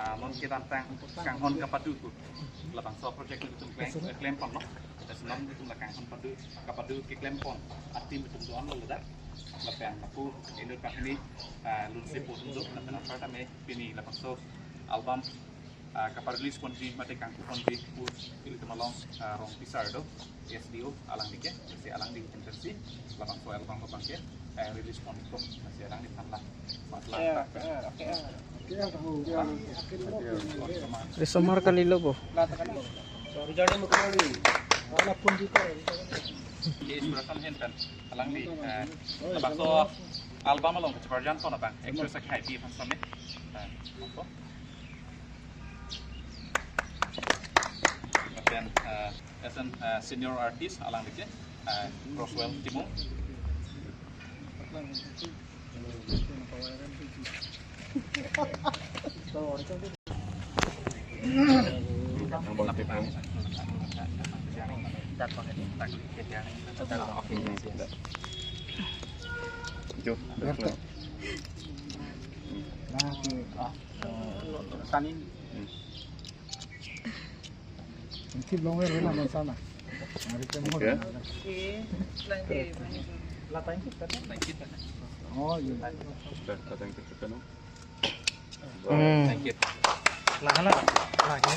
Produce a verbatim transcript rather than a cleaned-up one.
Ah, non kedamtang kanghon kapadu pu labangso project nelitum klem, eh, klem ponlo. Lason nelitum la kanghon padu, kapadu keklem pon atim nelitum do-an lo ladak. Lapen lapu inut banghini, ah, lunse po atum do, lapen apar tame pini labangso album, ah, kapa-release ponji mate kangku ponji pu ilitum along, ah, Rongpi sir do, S D O alangli ke, si alangli agency labangso album abang ke, eh, release pon ikpo, si alangliphan la. Mas la. Ya, ya, oke, ya. Risomar kalilo bo. Ke inspiration hen pen alangli, eh, labangso album along kacheparjan pon abang, actress akhai pi aphan sami. Eh, apa? Lapen, eh, as an, eh, senior artist alangli ke, eh, Roswell Timung. Tip long ya, na, sana. Mari kita mau. Oke. Oke, lang di. Oh, iya. Thank you. Lah, lah. Lah, ya.